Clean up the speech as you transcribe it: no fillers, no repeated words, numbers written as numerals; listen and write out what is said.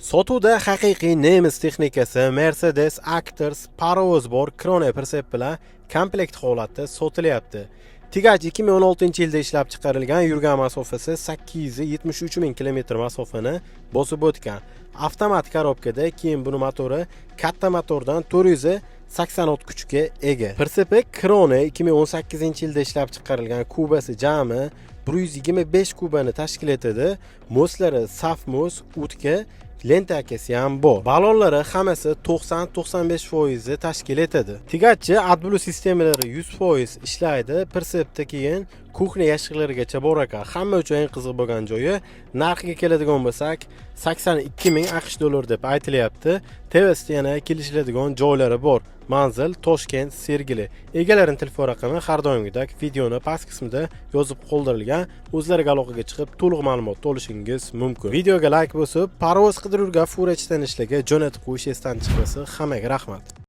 Sotuvda haqiqiy nemis texnikasi Mercedes Actros parovoz bor, Krone прицеп bilan komplekt holatda sotilyapti. Тягач 2016-yilda ishlab chiqarilgan, yurgan masofasi 873 ming kilometr masofani bosib o'tgan. Avtomat коробка da, keyin buni motori katta motordan 480 ot kuchga ega. Прицеп i Krone 2018-yilda ishlab chiqarilgan, kubasi jami 125 kubani tashkil etadi. Мост lari saf мост, утка, лента si ham bor. Balonlari hammasi 90-95 foizni tashkil etadi. Тягач chi AdBlue sistemalari 100% ishlaydi. Прицеп da keyin кухня yashiqlarigacha bor ekan. Hamma uchun eng qiziq bo'lgan joyi, narxiga keladigan bo'lsak, 82 ming AQSh dollar deb aytilyapti. TVSda yana kelishiladigan joylari bor. Manzil Toshkent, Sergeli. Egalarining telefon raqami har doimgidek videoni past qismida yozib qoldirilgan. O'zlariga aloqaga chiqib, to'liq ma'lumot olishingiz mumkin. Videoga like bosib, parovoz qidiruvga furachi tanishlarga jo'natib qo'yish esdan chiqmasin. Hammaga rahmat.